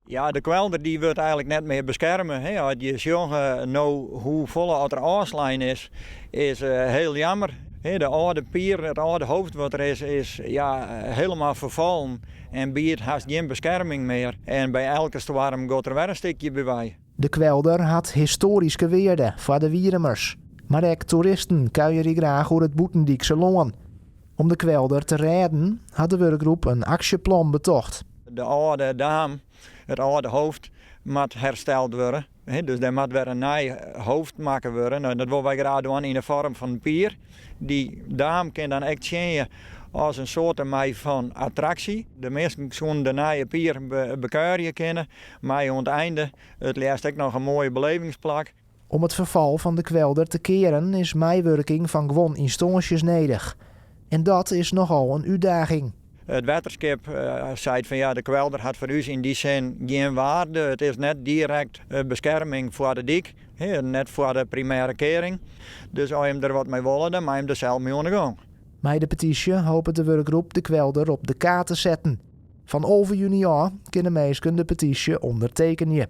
Ja, de kwelder dy wurdt eigenlik net mear beskerme. As je sjogge no hoefolle oft der ôfslein is, is hiel jammer. De âlde pier, it âlde hoofd wat der is, is ja, hielendal ferfallen en biedt hast gjin beskerming mear. En by elke stoarm giet der wer in stikje by wei. De kwelder hat histoaryske wearde foar de Wierumers. Mar ek toeristen kuierje graach oer it bûtendykse lân. Om de kwelder te rêden hat de wurkgroep in aksjeplan betocht. De âlde daam, it âlde hoofd, moat hersteld wurde. Dus der moat wer in nij hoofd makke wurde. No, dat wolle wy graach dwaan yn de foarm fan in pier. Dy daam kin dan ek tsjinje as in soarte mei fan attraksje. De minsken soenen de nije pier bekuierje kinne, mei oan it einde it leafst ek noch in moaie belevingsplak. Om it ferfal fan de kwelder te kearen is meiwurking fan guon ynstânsjes nedich. En dat is nochal in útdaging. It wetterskip seit fan ja, de kwelder hat foar ús yn dy sin gjin waarde. It is net direkt beskerming foar de dyk, net foar de primêre kearing. Dus as jim der wat mei wolle, dan mei jim der sels mei oan de gong. Mei de petysje hopet de wurkgroep de kwelder op de kaart te setten. Fan 11 juny ôf kinne minsken de petysje ûndertekenje.